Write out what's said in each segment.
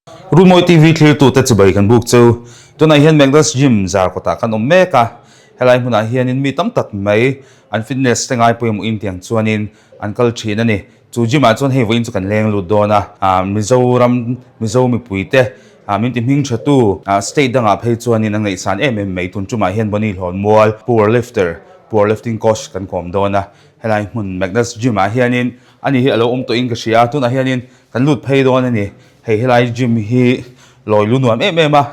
Rumawi TV thlirtute chibai kan buk chu. Tunah hian Magnus Gym zar kawtah kan awm mek a, helai hmunah hianin mi tam tak mai an fitness te ngai pawimawhin tiang chuanin an kal thin a ni. Chu gym ah chuan hei vawiin chu kan leng lut dawn a, Mizoram Mizo mipuite min ti hming tha tu state dangah phei chuanin an ngaihsan em em mai. Tun tumah hian Bonny Hlawnmual Power Lifter, Power Lifting Coach kan kawm dawn a, helai hmun Magnus Gym ah hianin ani hi a lo awm tawhin ka hria a, tunah hianin kan lut phei dawn a ni. Hei helai gym hi lawi lu nuam em em a,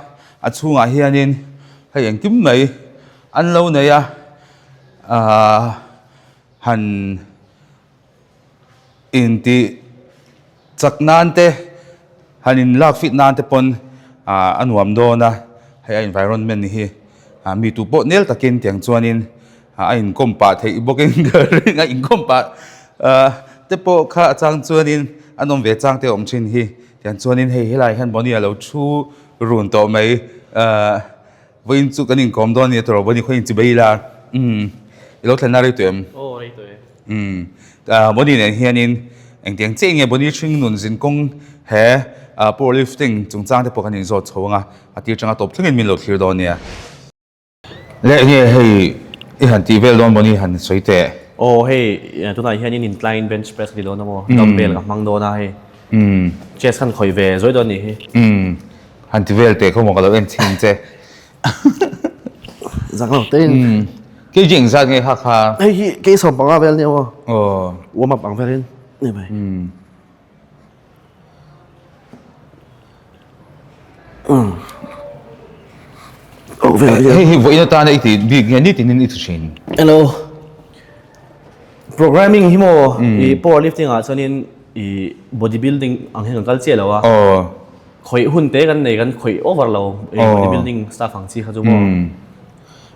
a chhungah hianin hei engkim mai an lo nei a, ahh han intih chak nan te han in lak fit nan te pawn ahh a nuam dawn a, hei a environment hi ah mi tu pawh nel takin tiang chuanin a inkawm pah theih bawkin ka ring a, inkawm pah ah te pawh kha a chang chuanin an awm ve chang te a awm thin hi tiang chuanin hei helaiah hian Bonny a lo thu run tawh mai ah vawiin chu kan inkawm dawn a ni a tawrh Bonny khaw inchibei ila umm i lo thlenna rei tawh em? Aw rei tawh e. Umm ah Bonny nen hianin engtiang chiah nge Bonny hring nun zin kawng he ah power lifting chungchang te pawh kan inzawt chho ang a a tir tanga tawp thlengin min lo thlir dawn nia. Leh nge hei i han tih vel dawn maw ni han sawi teh. Aw hei tunah hian in incline bench press ka ti dawn a maw dumbbell ka hmang dawn a hei chest khan khawih ve zawi dawn nih hi. Umm han ti vel teh khaw maw ka lo en chhin che. Zak lo te in. Kg engzat nge kha kha? Hei hi kei 15 vel nia maw. Aw. Warm up ang velin ni mai. Hei hi vawiin atana i tih bik nge nitinin i ti thin? Hello. Programming hi maw i power lifting ah chuanin i body building ang hian kan kal chiah lo a. Khawih hun te kan nei kan khawih over lo i body building stuff ang chi kha chu maw.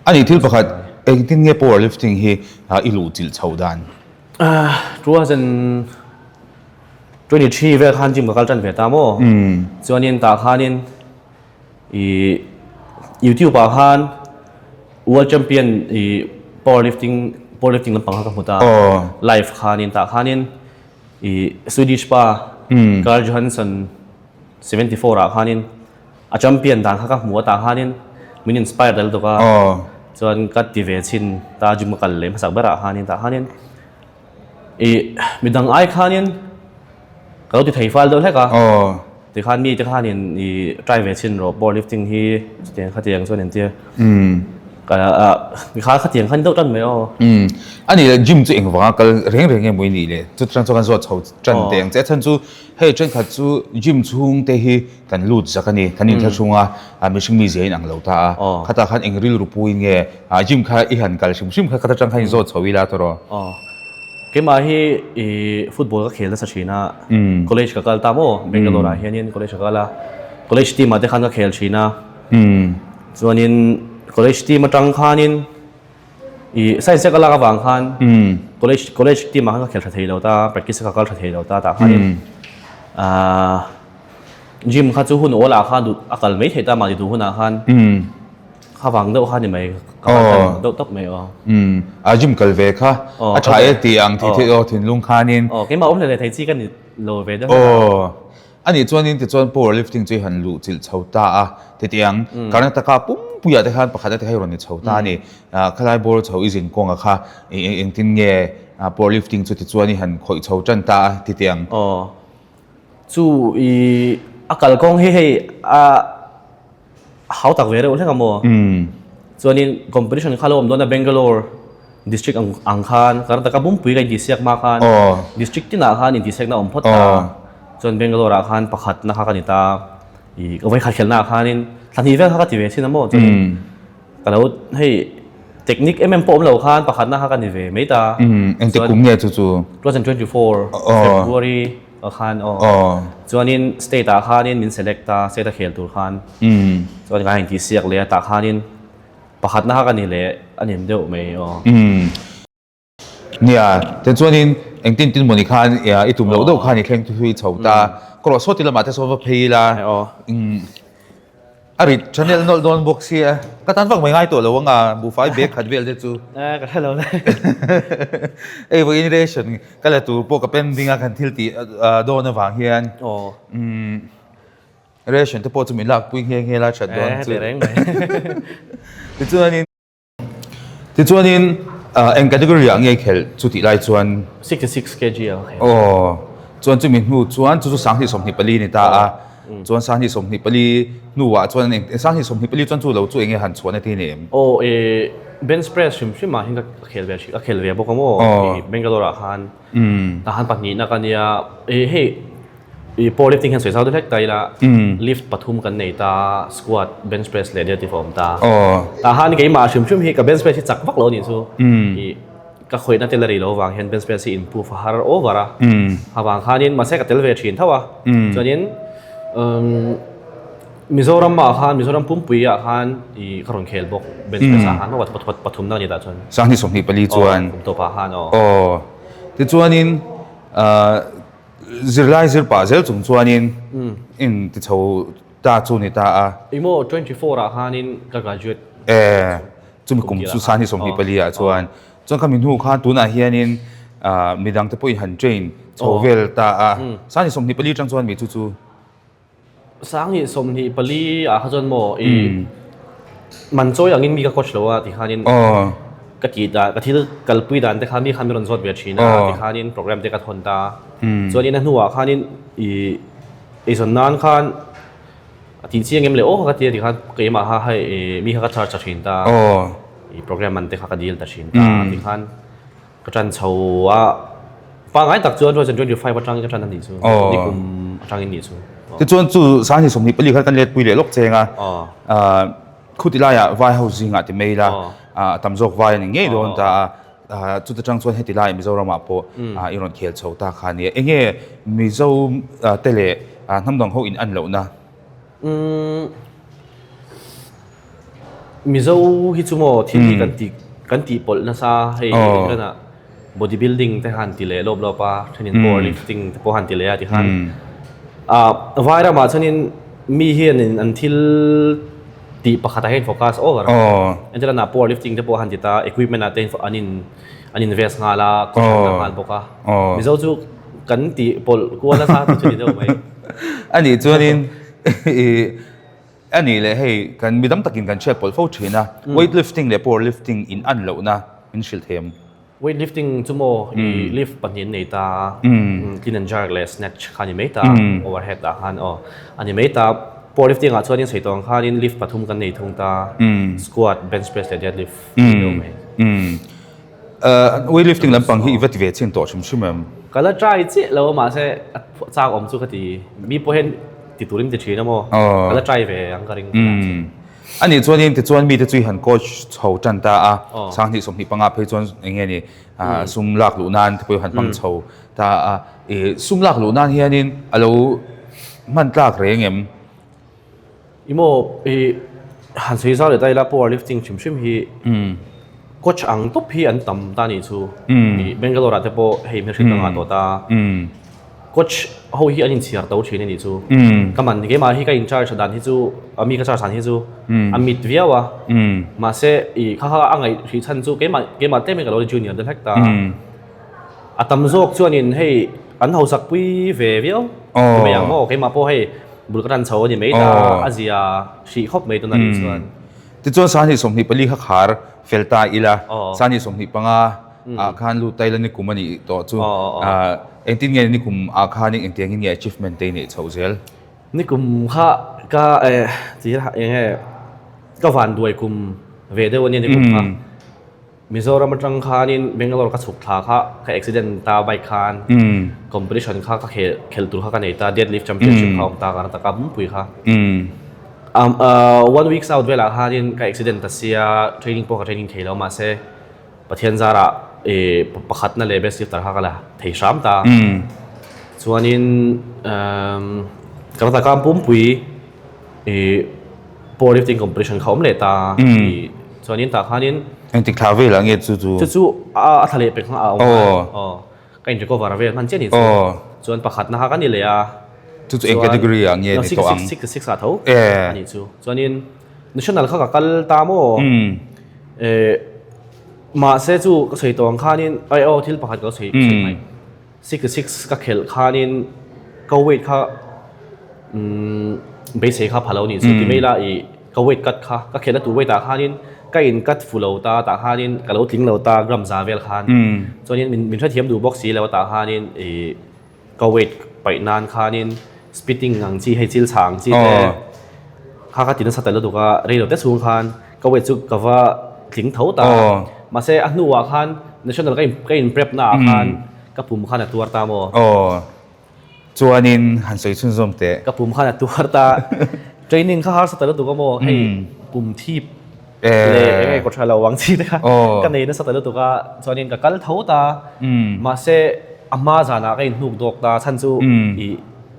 Ani thil pakhat engtin nge power lifting hi i luh chilh chhoh dan? 2023 vel khan gym ka kal tan ve ta maw? Chuanin tah khanin ih youtube ah khan world champion ih power lifting power lifting lampang kha ka hmu ta live khanin tah khanin ih Swedish pa Carl Johansson 74 ah khanin a champion dan kha ka hmu a tah khanin min inspire tel tuk a chuan ka ti ve chhin ta gym ka kal leh hmasak berah khanin tah khanin Ih, midang ai khanin ka lo ti thei fal deuh hlek a. Tikhan mite khanin ih try ve chhin rawh power lifting hi chutiang khatiang chuan entir. Ka kha khatiang khan deuh tan mai aw. A nih leh gym chu engvanga kal reng reng nge maw i nih le? Chu tan chuan kan zawt chho tan teh ang che. A chhan chu hei thenkhat chu gym chhung te hi kan lut zak a ni, kan inthlahrung a, mihring mizia in ang lo ta a. Khatah khan eng rilru puin nge gym kha i han kal hrim hrim kha khat atang khan in zawt chho ila tawh rawh. Keimah hi i football ka khel nasa thin a, college ka kal ta maw Bangalore ah hianin college ka kal a, college team ah te khan ka khel thin a, chuanin college team atang khanin i science ka lak avang khan college college team ah khan ka khel tha thei lo ta, practice ka kal tha thei lo ta tah khanin ahh gym kha chu hun awl ah khan duh a kal mai theih ta mahni duh hunah khan. Kha vang deuh kha ni mai, ka kal tan deuh tawp mai aw. Umm, a gym kal ve kha a tha e tih ang tih theih aw thinlung khanin. Aw, keimah awm hle hle thei chi ka ni lo ve deuh. Aw, a nih chuanin tichuan power lifting chu i han luh chilh chho ta a, titiang Karnataka pumpuiah te khan pakhat te kha i rawn ni chho ta a ni. Khalai bawr chho i zin kawnga kha engtin nge power lifting chu tichuan i han khawih chho tan ta a titiang. Aw, chu i a kalkawng hi hei a. hau tak ve reuh hlek a maw? Chuanin competition kha lo awm dawn a Bangalore district ang ang khan Karnataka Bumpui ka intihsiak hma khan district tinah khan intihsiakna awm phawt ta chuan Bangalore ah khan pakhatna kha ka ni ta ih ka vawikhat khelhna ah khanin thla hnih vel kha ka ti ve thin a maw chuanin ka lo hei technique em em pawh awm lo khan pakhatna kha ka ni ve mai ta Engtik kum nge chu chu? 2024 February Ah khan aw. Chuanin state ah khanin min select a, state a khel tur khan. Chuan ka intih siak leh a tah khanin pakhatna kha ka ni leh a nem deuh mai aw. Nia, tichuanin engtin tin mawni khan i tum loh deuh khan i thleng thui chho ta. Ka rawh sawti lamah te sawn va phei ila. A rit channel nawlh dawn bawk sia, ka tan vak mai ngai tawh lo ang a, buhfai bag khat vel te chu. Eh, ka hre lo le. Hei vawiin ration ka la tur pawh ka pending a kan thil tih dawn avang hian. Aw. Umm. Ration te pawh chu min lakpui nghe nghe la that dawn Eh, chu. tehreng mai. Tichuanin Tichuanin eng category ah nge khelh chu tih lai chuan 66 kg ah ka khelh. Aw, chuan chumi hnu chuan chu chu 2024 ni ta a. Chuan 2024 hnuah chuan eng 2024 chuan chu lo chu enge han chhuahna te ni em? Aw, eh bench press hrim hrim ah hian ka khel ve ka khel ve bawk a maw? Bangalore ah khan tah khan pahnihna ka nia. Eh hei I powerlifting hian sawi zau deuh hlek ta ila, lift pathum kan nei ta, squat, bench press leh deadlift a awm ta. Tah khan keimah hrim hrim hi ka bench press hi chak vak lo a nih chu. I ka khawihna tel a ri lo avang hian bench press hi improve a har over a. Avang khanin mahse ka tel ve thin tho a. Chuanin Mizoram ah khan Mizoram pumpui ah khan i ka rawn khel bawk bench press ah khan pathumna a ni tah chuan. 2024 chuan. Aw kum tawpah khan aw. Aw tichuanin Zirlai zir pah zel chung chuanin in ti chho ta chu ni ta a. Emaw 24 ah khanin ka graduate. E, chumi kum chu sani 24 ah chuan. Chuan khami hnu khan tunah hianin midang te pawh in han train chho vel ta a. Sani 24 tang chuan mi chu chu. 2024 ah kha chuan maw i man chawi angin mi ka coach lo a ti khanin ka tih dan ka thil kalpui dan te kha mi khan min rawn zawt ve thin a ti khanin program te ka thawn ta chuanin a hnuah khanin i eizawn nan khan a tih chiang em le aw ka ti a ti khan keimah kha hei mi kha ka charge ta thin ta i program man te kha ka deal ta thin ta ti khan Ka ṭan chho a, pangngai tak chuan 2025 aṭangin ka ṭan a nih chu, nikum aṭangin nih chu. Tichuan chu 2024 khan kan letpui leh lawk cheng a, khuti laiah vai ho zingah ti mai ila, a tam zawk vai a ni ngei dawn ta a, chuta ṭang chuan heti lai Mizoramah pawh i rawn khel chho ta kha a nia. Enge Mizo te leh hnam dang ho in an lohna? Mizo hi chu maw thil hi kan tih kan tih pawlh nasa hei engkana body building te han ti leh lawp lawp a thenin power lifting te pawh han ti leh a tikhan ah vai ramah chuanin mi hianin an thil tih pakhatah hian focus over a entirana power lifting te pawh han ti ta equipment ah te an in an invest nghal a coach an la nghal bawk a Mizo chu kan tih pawlh kual nasa tih chu ni deuh mai. Anih chuanin ih. A nih leh hei kan mi dam takin kan hriat pawlh fo thin a, weight lifting leh power lifting in an lohna min hrilh thei em? Weight lifting chu maw i lift pahnih an nei ta a, clean and jerk leh snatch kha a ni mai ta, overhead ah khan aw a ni mai ta. Power lifting ah chuanin sawi tawh ang khanin lift pathum kan nei thung ta, squat, bench press leh deadlift a ni deuh mai. Weight lifting lampang hi i va ti ve chin tawh hrim hrim em? Ka la try chiah lo a mahse a chak awm chu ka ti. Mi pawh hian ti turin ti thin a maw? Ka la try ve ang ka ring. A nih chuanin tichuan mite chu i han coach chho tan ta a, 2025 phei chuan eng nge ni sum lak luh nan te pawh i han hmang chho ta a. I sum lak luh nan hianin a lo hman tlak reng em? I maw i han sawi zau leh ta ila power lifting hrim hrim hi coach ang tawp hi an tam ta nih chu i Bangalore ah te pawh hei hmelhriat ka ngah tawh ta coach ho hi an inchhiar to thin a nih chu ka man keimah hi ka in charge dan hi chu a mi ka charge dan hi chu a mit viau a mahse i kha kha a ngaih hrih chhan chu keimah keimah tlem in ka lo junior deuh hlek ta. A tam zawk chuanin hei an hausak pui ve viau ti mai ang maw keimah pawh hei bul ka tan chho a ni mai ta a zia hrih khawp mai tuna nih chuan. Tichuan 2024 kha khar fel ta ila 2025 ah khan lut ta ila nikum a nih tawh chu engtin nge nikum ah khanin engtiangin nge achievement te i neih chhoh zel? Nikum kha ka ti eng nge ka vanduai kum ve deuh a nia nikum kha. Mizoram atang khanin Bangalore ka chhuk thla kha ka accident ta bike khan competition kha ka khel khel tur kha ka nei ta deadlift championship kha awm ta ka ta ka pui kha one weeks out velah khanin ka accident ta sia training pawh ka training thei lo mahse Pathian zarah pakhatna leh best lifter kha ka la thei hram ta chuanin Karnataka pumpui I powerlifting competition kha awm leh ta i chuanin tah khanin Engtik thla velah nge chu chu? Chu chu a thla leh pek a awm a aw ka in recover vel hman chiah ni chu chuan pakhatna kha ka ni leh a Chu chu eng category ah nge ni tawh ang? 66 ah tho a nih chu chuanin national kha ka kal ta maw mahse chu ka sawi tawh ang khanin ai aw thil pakhat ka lo sawi mai. 66 ka khelh khanin ka weight kha umm Beisei kha pha lo nih chu ti mai la i ka weight cut kha ka khelhna tur weight ah khanin ka in cut fu lo ta tah khanin ka lo tling lo ta gram za vel khan chuanin min min hrethiam duh bawk si lo tah khanin i ka weight paih nan khanin spitting ang chi hei chil chhah ang chi te kha ka ti nasa ta lutuk a rei lo te chhung khan ka weight chu ka va tling tho ta mahse a hnuah khan national ka in ka in prep na ah khan ka pum khan a tuar ta maw. Chuanin han sawi chhunzawm teh. Ka pum khan a tuar ta. Training kha harsa ta lutuk a maw? Hei pum thip leh eng nge kaw tha lo ang chi te kha ka nei nasa ta lutuk a. Chuanin ka kal tho ta. Mahse a hma zanah ka inhnuk dawk ta chhan chu i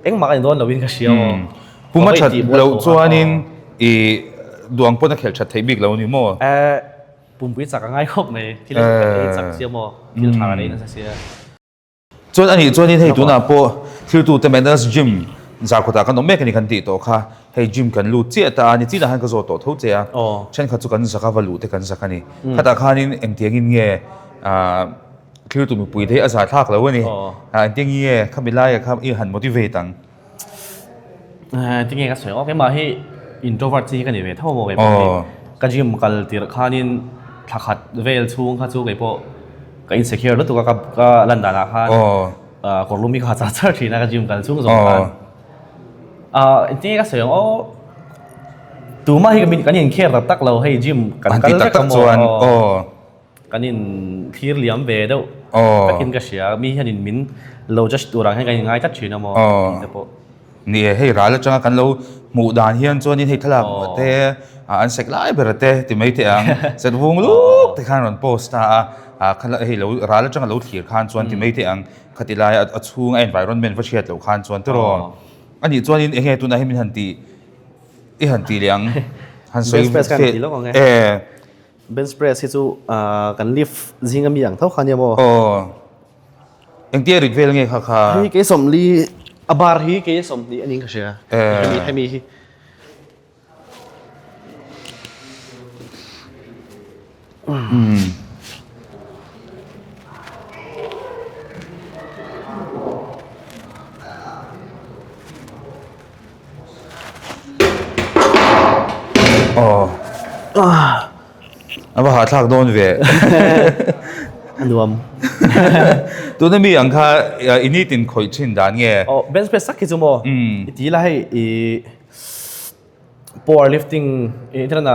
engmah ka ni dawn loin ka hria maw? Pum a that loh chuanin i duang pawn a khelh that theih bik lo ni maw? Pumpui chak a ngai khawp mai. Thil kan ei chak sia maw? Thil tha kan ei nasa sia. Chuan anih chuanin hei tunah pawh thiltute Magnus Gym zarkhawtah kan awm mek a ni kan tih tawh kha, hei gym kan lut chiah ta a, nichinah khan ka zawt tawh tho che a, thenkhat chu kan zak a va luh te kan zak a ni. Khatah khanin engtiangin nge thiltu mipui te hi a zahthlak lo a ni, engtiangin nge khami laia kha i han motivate ang? Tinge ka sawi awk keimah hi introvert chi hi ka ni ve tho maw keipawh hi ka gym kal tirh khanin thla khat vel chhung kha chu keipawh ka insecure lutuk a ka lan danah khan kawr lum hi ka ha char char thin a ka gym kal chhung zawng khan tinge ka sawi ang aw tumah hi kan inkhel tak tak lo hei gym kan kal vek a maw. Kan in thlir liam ve deuh takin ka hria, mi hianin min lo judge tur ang hian kan in ngai tlat thin a maw tih te pawh. Ni e, hei ral atanga kan lo hmuh dan hian chuanin hei thlalak te an sek lai ber te ti mai teh ang, set vung luk te khan rawn post ta a, hei lo ral atanga lo thlir khan chuan ti mai teh ang, khati laia a chhung a environment va hriat loh khan chuan tiraw. Anih chuanin enge tunah hian min han tih i han tih leh ang, han sawi e. Bench press hi chu kan lift zing ami ang tho kha nia maw? Aw. Engtia rit vel nge kha kha? Hei kei sawmli a bar hi kei 20 a ning ka hria. Hemi hemi hi. Aw a va hahthlak dawn ve a nuam tuna mi ang kha i nitin khawih thin dan nge aw bench press tak hi chu maw i ti la hei i Power lifting i tirana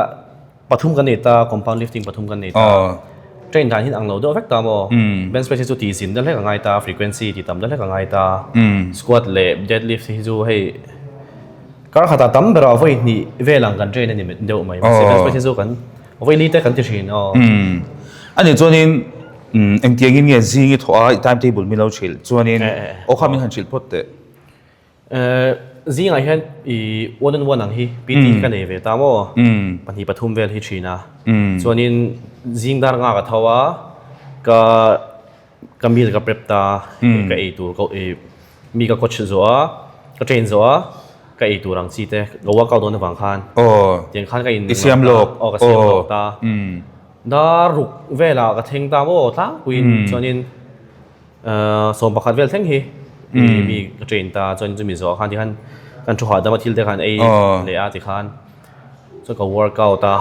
pathum kan nei ta, compound lifting pathum kan nei ta. Train dan hi ang lo deuh vek ta maw? Bench press hi chu ti zin deuh hlek a ngai ta, frequency ti tam deuh hlek a ngai ta. Squat leh deadlift hi chu hei kar khatah tam berah vawi hnih vel ang kan train a ni deuh mai. Mahse bench press hi chu kan vawi li te kan ti thin aw. Ani chuanin engtiangin nge zing i thawh a i timetable min lo hrilh chuanin aw kha min han hrilh phawt teh. Zingah hian i one on one ang hi PT hi ka nei ve ta maw? 2 3 vel hi thin a. Chuanin zing dar nga ka tho a, ka ka meal ka prep ta, ka ei tur ka ei mi ka coach zawh a, ka train zawh a, ka ei tur ang chi te ka workout dawn avang khan tiang khan ka in I siam lawk. Aw ka siam lawk ta. Dar ruk velah ka thleng ta maw tlangpuiin chuanin 11 vel thleng hi mi ka train ta chuan chumi zawh khan tikhan kan thu hahdam a thil te khan ei leh a tikhan chuan ka workout a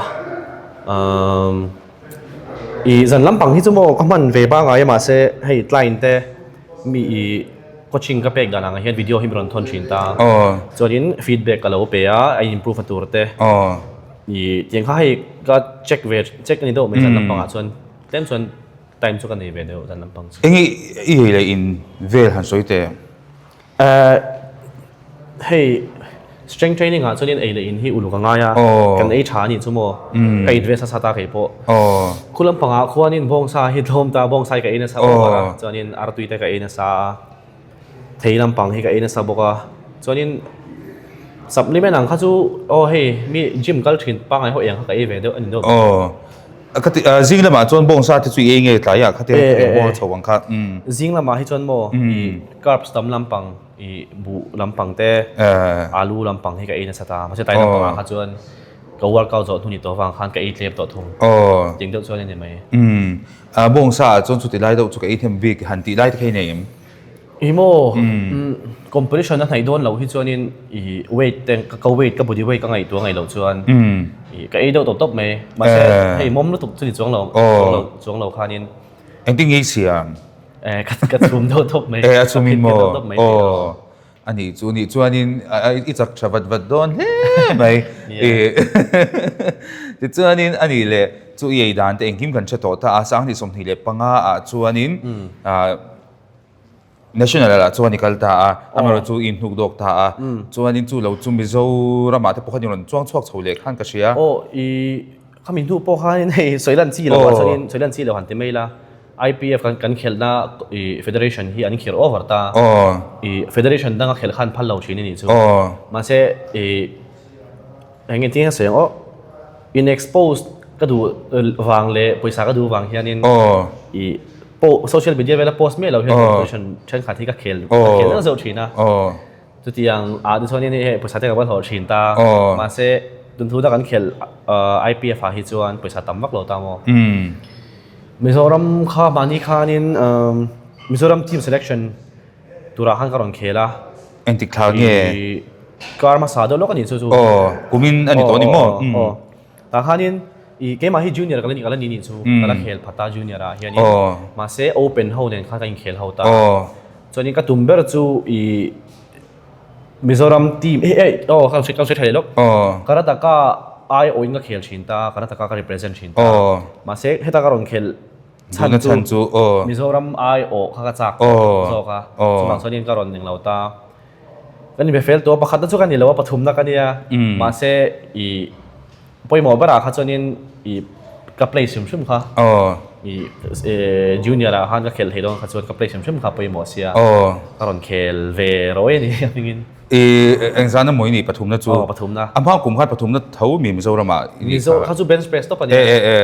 i zan lampang hi chu maw ka hman ve pangai a mahse hei client te mi i coaching ka pek dan ang hian video hi mi rawn thawn thin ta chuanin feedback ka lo pe a a improve a tur te i tiang kha hei ka check ve check a ni deuh mai zan lampangah chuan tlem chuan Time chu ka nei ve deuh dan lampang chu. Eng i ei leh in vel han sawi teh? Hei strength training ah chuanin ei leh in hi uluk a ngai a, kan ei tha a nih chu maw? Ka in ve sa sa ta kei pawh. Khu lampangah khuanin bawngsa hi tlawm ta, bawngsa hi ka ei nasa bawk a, chuanin artui te ka ei nasa a. Thei lampang hi ka ei nasa bawk a, chuanin supplement ang kha chu aw hei mi gym kal thin pangngai ho eng kha ka ei ve deuh a ni deuh. Aw ka ti zing lamah chuan bawngsa te chu i ei nge tlai ah khatia ka eng bawng a chho ang kha. Zing lamah hi chuan maw i carbs tam lampang i buh lampang te alu lampang hi ka ei nasa ta mahse tlai lampang ah kha chuan ka workout zawh hnu ni tawh avang khan ka ei tlem tawh thung. Tiang deuh chuan a ni mai. Bawngsa ah chuan chuti lai deuh chu ka ei them bik han tih lai te kha i nei em? Ih maw competition a hnaih dawn loh hi chuanin ih weight te ka weight ka body weight ka ngaihtuah ngaih loh chuan ih ka ei deuh tawp tawp mai mahse hei mawm lutuk chu ni chuang lo chuang lo khanin Engtin nge i siam? Eh ka chhum deuh tawp mai. Eh a chhum in maw? Aw a nih chu nih chuanin i chak tha vat vat dawn hle mai. Tichuanin a nih leh chu i ei dan te engkim kan hre tawh ta a, 25 ah chuanin National ah chuan i kal ta a, amaherawh chu i inhnuk dawk ta a, chuanin chu lo chu Mizoramah te pawh khan i rawn chuang chhuak chho leh khan ka hria. Aw, i khami hnu pawh khanin hei sawi lan chi lo ah chuanin sawi lan chi lo han ti mai la, IPF kan kan khelhna i federation hi an khir over ta, i federation danga khelh khan phal lo thin a nih chu. Mahse i Eng nge tinge sawi ang aw. In expose ka duh vang leh pawisa ka duh vang hianin i po social media vela post miah lo hian competition thenkhat hi ka khel ka khel zeuh zeuh thin a. Chutiang ah te chuanin hei pawisa te ka va hlawh thin ta. Mahse tunthu kan khelh IPF ah hi chuan pawisa tam vak lo ta maw. Mizoram kha mahni khanin Mizoram team selection Turah khan ka rawn khel a. Engtik thla nge? Kar hmasa deuh lawk a nih chu chu. Aw, kumin a ni tawh a ni maw? Aw, aw. Tah khanin i keimah hi junior ka la ni ka la ni nih chu. Ka la khel phat a junior ah hianin. Mahse open ho nen khan ka inkhel ho ta. Chuanin ka tum ber chu i Mizoram team eh eh aw ka ka hre tha leh lawk. Karnataka aiawhin ka khel thin ta, Karnataka ka represent thin ta. Mahse heta ka rawn khel Chhan chu Mizoram ai awh kha ka chak zawk a, chuvang chuanin ka rawn ning lo ta. Ka ni fel tawh a, pakhatna chu ka ni lo a, pathumna ka nia. Mahse i pawimawh berah kha chuanin i ka play hrim hrim kha i junior ah khan ka khelh thei dawn kha chuan ka play hrim hrim kha pawimawh sia ka rawn khel ve rawih a ni a hmingin. I engzan emaw i nih pathumna chu? Aw pathumna. A hma kum khan pathumna tho mi Mizoramah i nih kha? Mizo kha chu bench press tawp a nia. E e e.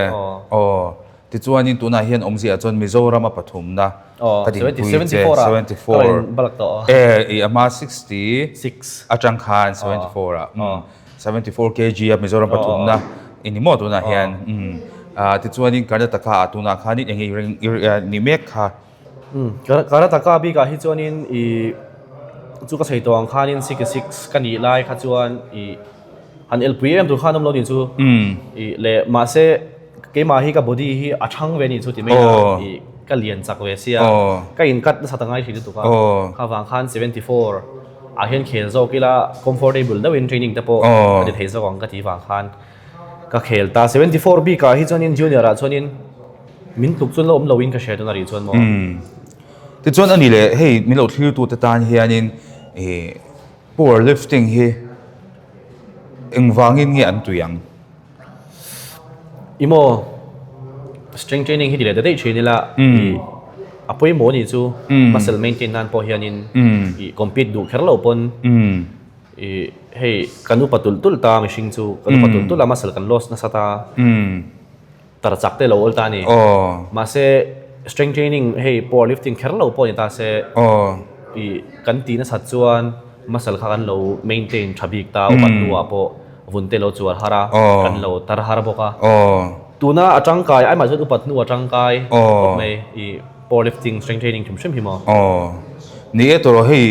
Aw. Tichuanin tunah hian awmzia chuan Mizorama pathumna ka dinpui che, 74 e i ama 66 atang khan 74 ah 74 kg a Mizoram pathumna i ni maw tunah hian tichuanin Karnataka ah tunah khanin eng nge i ni mek kha. Karnataka bikah hi chuanin i chu ka sawi tawh ang khanin 66 ka nih lai kha chuan i han elpui em tur khan awm lo ni chu i leh mahse Keimah hi ka body hi a thang ve a nih chu ti mai a, i ka lian chak ve sia, ka in cut nasa ta ngai thin lutuk a, kha vang khan 74 ah hian khel zawk ila comfortable deuhin training te pawh ka ti thei zawk ang ka ti vang khan ka khel ta. 74 bik ah hi chuanin junior ah chuanin min tluk chuan la awm loin ka hria tuna rih chuan maw. Tichuan a ni leh hei min lo thlir tute tan hianin i power lifting hi engvangin nge an tui ang? I maw strength training hi ti leh ta daih thin ila i a pawimawh anih chu muscle maintain nan pawh hianin i compete duh kher lo pawn i hei kan upa tulh tulh ta mihring chu kan upa tulh tulh a muscle kan loss nasa ta tar chak te lo awl ta a ni mahse strength training hei power lifting kher lo pawh ni ta se i kan tih nasat chuan muscle kha kan lo maintain tha bik ta upat hnuah pawh vun te lo chuar har a, kan lo tar har bawk a. Tuna a tangkai, ai mah chuan upat hnu a tangkai khawp mai i power lifting, strength training hrim hrim hi maw? Ni e tawh hei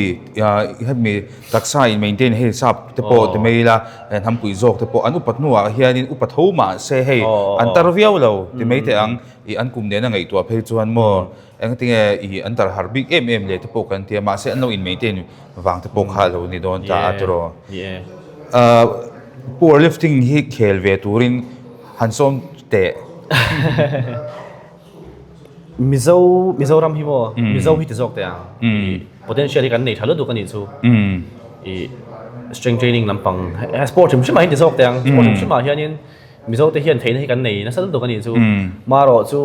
hemi taksa in maintain hei sap te pawh ti mai ila hnampui zawk te pawh an upat hnuah hianin upa tho mah se hei an tar viau lo ti mai teh ang i an kum nena ngaihtuah phei chuan maw Engtinge i an tar har bik em em leh te pawh kan ti a, mahse an lo in maintain vang te pawh kha a lo ni dawn ta a tiraw. Power lifting hi khel ve turin han sawm teh. Mizo Mizoram hi maw Mizo hi ti zawk teh ang. Potential hi kan nei tha lutuk a nih chu. I strength training lampang sport hrim hrim ah hian ti zawk teh ang. Sport hrim hrim ah hianin Mizo te hian theihna hi kan nei nasa lutuk a nih chu. Marawh chu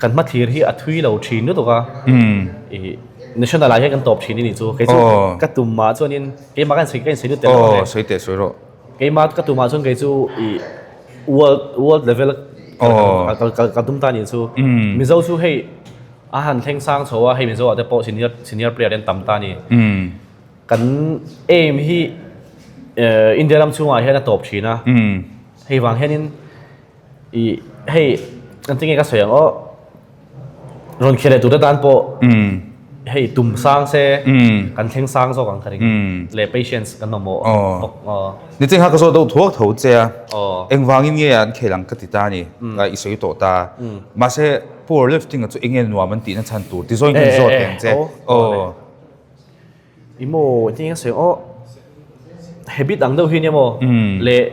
Kan hmathlir hi a thui lo thin lutuk a, i national ah hian kan tawp thin a nih chu. Kei chu ka tum ah chuanin keimah ka insawi ka insawi lut tel lo ang e. Sawi teh sawi rawh. Keimah ka tum ah chuan kei chu i world world level ka tum ta a nih chu. Mizo chu hei a han thleng sang chho a, hei Mizo ah te pawh senior senior player te an tam ta a ni. Kan aim hi India ram chhungah hian a tawp thin a, hei vang hianin I hei engtin nge ka sawi ang aw rawn khel leh tur te tan pawh Hei tum sang se kan thleng sang zawk ang ka ring leh patience kan mamawh bawk. Nitin kha ka zawh deuh thuak tho che a, engvangin nge an khel ang ka ti ta a ni, i sawi tawh ta. Mahse power lifting a chu enge nuam an tihna chhan tur ti zawin kan zawt teh ang che. Aw. I maw engtin nge sawi ang aw, habit ang deuh hi nia maw leh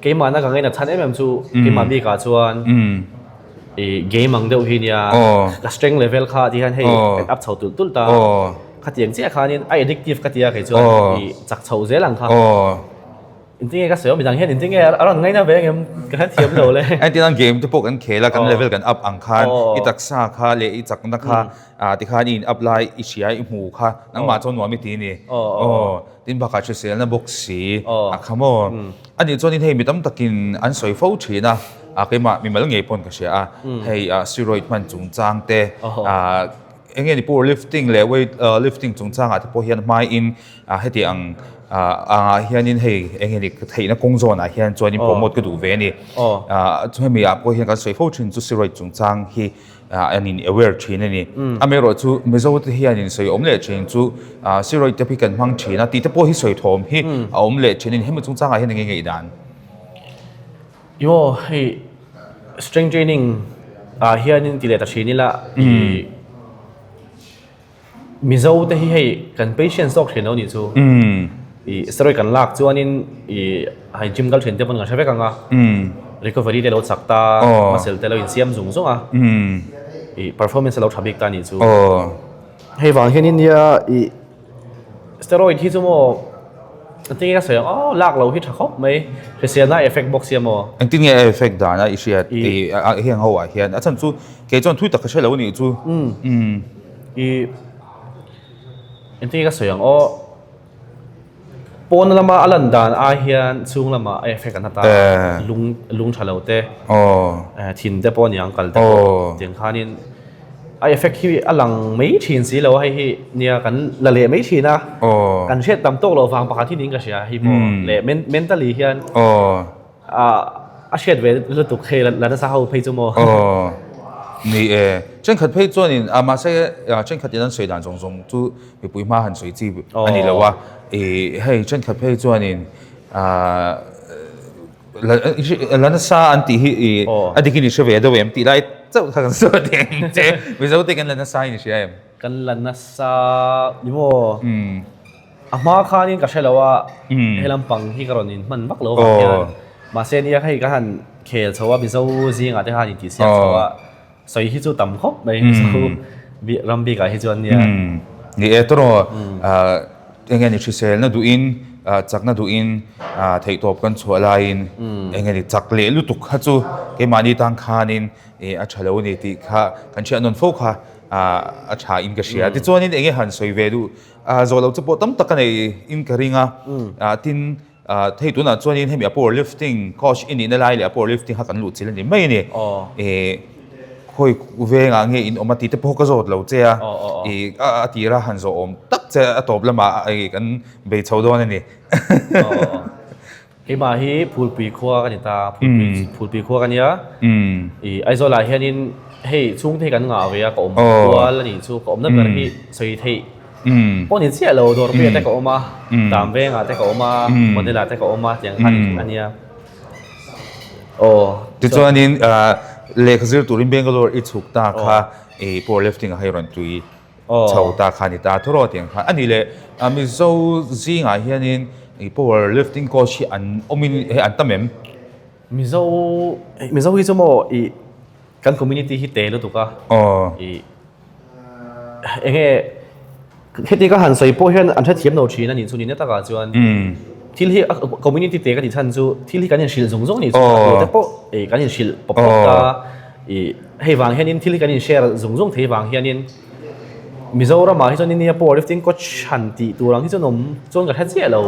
keimahna ka ngaina chhan em em chu keimah bikah chuan I game ang deuh hi nia ka strength level kha ti hian hei kan up chho tulh tulh ta khatiang chiah khanin a addictive ka tia kei chuan i chak chho zel ang kha engtin nge ka sawi midang hian engtin nge a rawn ngaina ve angem ka hre thiam lo le. Engtin an game te pawh kan khel a kan level kan up ang khan i taksa kha leh i chakna kha tikhan i in up lai i hria i hmu kha nangmah chuan nuam i ti a ni. Tin bakah hriselna bawk si a kha maw? A nih chuanin hei mi tam takin an sawi fo thin a, keimah mimal ngei pawn ka hria a, hei steroid hman chungchang te, eng nge ni power lifting leh weight lifting chungchangah te pawh hian hmaiin heti ang angah hianin hei eng nge ni theihna kawng zawnah hian chuanin promote ka duh ve a ni. Hemi ah pawh hian kan sawi fo thin chu steroid chungchang hi an in aware thin a ni. Amaherawh chu Mizo te hian in sawi awm leh thin chu steroid te hi kan hmang thin a tih te pawh hi sawi thawm hi a awm leh thin a ni. Hemi chungchangah hian enge ngaihdan? Aw hei strength training ah hianin ti leh ta thin ila i Mizo te hi hei kan patient zawk thin lo nih chu. I steroid kan lak chuanin i hei gym kal thin te pawn kan hre vek ang a. Recovery te lo chak ta, muscle te lo insiam zung zung a. I performance a lo tha bik ta nih chu. Hei vang hianin nia i steroid hi chu maw engtin nge ka sawi ang aw lak lo hi tha khawp mai. Hriselna effect bawk sia maw. Engtin nge a effect dan a i hriat i heng ho ah hian a chhan chu Kei chuan thui tak ka hre lo a nih chu. Umm. I engtin nge ka sawi ang aw. Pawn lama a lan dan ai hian chhung lamah a effect an hata lung lung tha lo te thin te pawh a niang kal te pawh tiang khanin a effect hi a lang mai thin si lo a hei hi nia kan la leh mai thin a kan hriat tam tawk loh vang pakhat hi niin ka hria hei pawh leh mentally hian A hriat ve lutuk hei la nasa ho phei chu maw? Aw, ni e. Thenkhat phei chuanin a mahse thenkhatin an sawi dan zawng zawng chu mipui hma han sawi chi a ni lo a. Ih hei thenkhat phei chuanin la nasa an tih hi ih a dikin i hre ve deuh em tih lai chauh kha kan sawi ang che. Mizo te kan la nasa in i hria em? Kan la nasa ni maw? A hma khanin ka hre lo a, he lampang hi ka rawn inhman vak lo vang hian. Mahse nia hei ka han khel chho a, Mizo zingah te khan intihsiak chho a, sawi hi chu tam khawp mai Mizo ram bikah hi chuan nia. Ni e tawraw, eng nge ni hriselna duhin, chakna duhin theihtawp kan chhuah laiin eng nge ni chak leh lutuk kha chu keimahni tang khanin a tha lo a ni tih kha kan hriat nawn fo kha a tha in ka hria. Tichuanin eng nge han sawi ve duh Zawh loh chu pawh tam tak a nei in ka ring a, tin hei tunah chuanin hemi a power lifting coach i nihna lai leh a power lifting kha kan luh chilh a ni mai a ni. Khawi vengah nge in awm a tih te pawh ka zawt lo che a, a tira han zawh awm tak che a tawp lamah kan bei chho dawn a ni. Keimah hi Phulpui khua ka ni ta, Phulpui khua ka nia. I Aizawlah hianin hei chhungte hi kan ngah ve a, ka awm kual a nih chu, ka awmna ber hi sawi theih pawh ni chiah lo, Dawrpuiah te ka awm a, Damvengah te ka awm a, Modelah te ka awm a tiang khan a nia. Aw. Tichuanin lehkha zir turin Bangalore i chhuk ta kha i powerlifting ah kha i rawn tui. Chho ta kha a ni ta thuraw tiang khan a ni leh Mizo zingah hianin i power lifting coach hi an awmin hei an tam em? Mizo Mizo hi chu maw i kan community hi te lutuk a i enge heti ka han sawi pawh hian an hrethiam lo thin a nih chu ni na takah chuan thil hi community te ka tih chhan chu thil hi kan inhrilh zung zung a nih chu a tu te pawh i kan inhrilh pawp pawp ta I hei vang hianin thil hi kan in share zung zung thei vang hianin Mizoramah hi chuan India power lifting coach han tih tur ang hi chuan awm chuan ka hre chiah lo.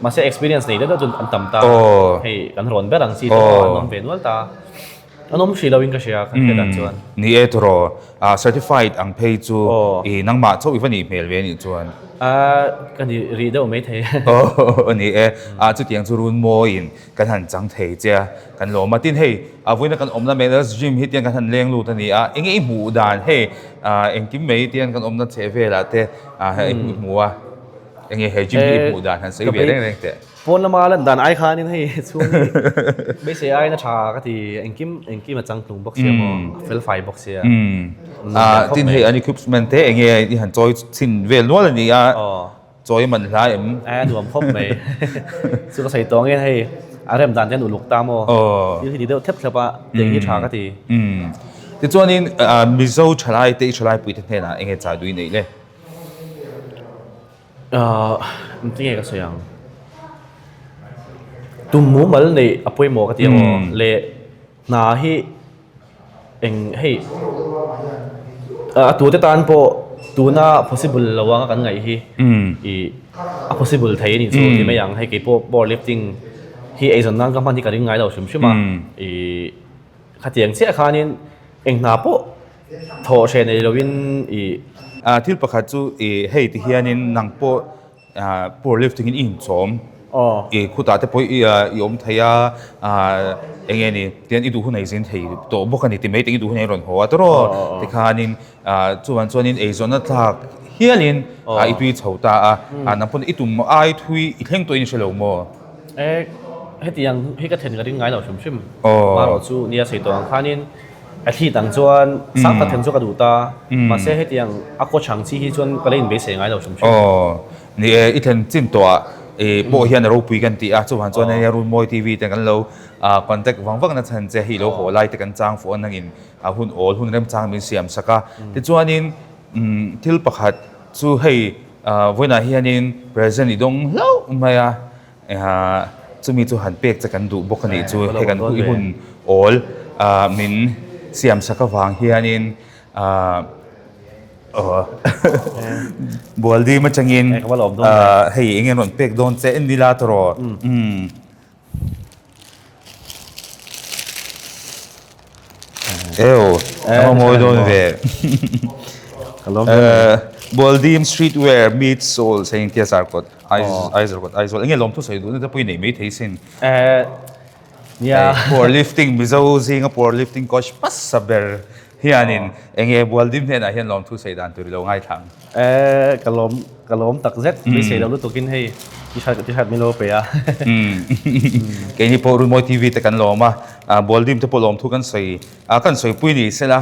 Mahse experience nei deuh deuh chu an tam ta. Hei kan rawn ber ang chi te pawh an awm ve nual ta. An awm hrih loin ka hria ka hriat dan chuan. Ni e tawraw, certified ang phei chu i nangmah chauh i va nih hmel ve anih chuan. Ka ni rih deuh maithei. Aw ni e, chutiang chu run mawiin kan han chang thei che a, kan lawm a. Tin hei, vawiina kan awmna Medals Gym hi tiang kan han leng lut a ni a, enge i hmuh dan hei engkim mai tiang kan awmna chheh velah te i hmu a, enge he gym hi i hmuh dan han sawi ve reng reng teh. Pawn lama lan dan ai khanin hei chhung hi beisei aiin a tha ka ti, engkim engkim a changtlung bawk sia maw, a fel fai bawk sia. Tin hei an equipment te enge i han chawi chhin vel nual a ni a, chawi man hla em? A nuam khawp mai, chu ka sawi tawh angin hei a rem dan te an uluk ta maw, thil hi ti deuh thlep thlep a, tiang hi tha ka ti. Tichuanin Mizo thalai te i thalai puite hnenah enge chai duh i neih le? Engtin nge ka sawi ang? Tum mumal neih a pawimawh ka ti ang aw. Leh hna hi eng hei a tute tan pawh tuna possible lo anga kan ngaih hi ih a possible thei a nih chu ti mai ang. Hei keipawh power lifting hi eizawn nan ka hman hi ka ring ngai lo hrim hrim a ih khatiang chiah khanin eng hna pawh Thawh hreh nei loin i. Thil pakhat chu i hei ti hianin nang pawh power lifting in i inchawm. I khutah te pawh i awm thei a, eng nge ni tian i duh hun a i zin thei tawh bawk a ni ti mai te i duh hun a i rawn haw a tawraw tikhanin chuan chuanin eizawnna thlak hialin i tui chho ta a, nang pawn i tum ai thui i thleng tawhin i hre lo maw? Hetiang hi ka then ka ring ngai lo hrim hrim. Marawh chu nia sawi tawh ang khanin Athlete ang chuan sang tak then chu ka duh ta, mahse hetiang a coach ang chi hi chuan ka la inbeisei ngai lo hrim hrim. Aw, ni e, i thlen chin tawh ah i pawh hian a ropui kan ti a, chuvang chuan hei Runmawi TV te kan lo contact vang vang na chhan che hei lo haw lai te kan chang fuh a nangin a hun awl hun remchang min siam sak a. Tichuanin thil pakhat chu hei vawiinah hianin present i dawng hlauh mai a, Chumi chu han pek che kan duh bawk a nih chu hei kan i hun awl min siam sak avang hianin Bualdim atangin hei eng nge rawn pek dawn che en ila tawh Eo, a va mawi dawn ve. Bualdim street wear meets soul saying tia zarkawt Aizawl kawt Aizawl enge lawmthu sawi duhna te pawh i nei mai thei sin. Nia. Power lifting Mizo zinga power lifting coach hmasa ber hianin enge Bualdim hnenah hian lawmthu sawi dan tur i lo ngaithla ang. Ka lawm ka lawm tak zet beisei lo lutukin hei t-shirt t-shirt min lo pe a. Keini pawh Runmawi TV te kan lawm a, Bualdim te pawh lawmthu kan sawi kan sawipui ni sela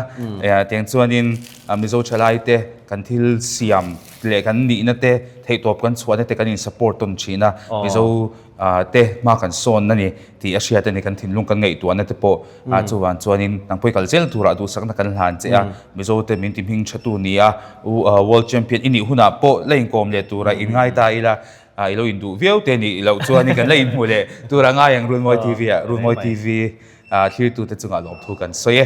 tiang chuanin Mizo thalai te kan thil siam leh kan nihna te theihtawp kan chhuahna te kan in support tawn thin a, Mizo te hma kan sawn a ni tih a hriat a ni, kan thinlung kan ngaihtuahna te pawh chuvang chuanin nang pawh i kal zel turah duhsakna kan hlan che a, Mizo te min ti hming tha tu ni a, World Champion i nih hunah pawh la inkawm leh turah in ngai ta ila, i lo induh viau te nih loh chuanin kan la inhmu leh turah ngai ang Runmawi TV ah, Runmawi TV thlirtute chungah lawmthu kan sawi e.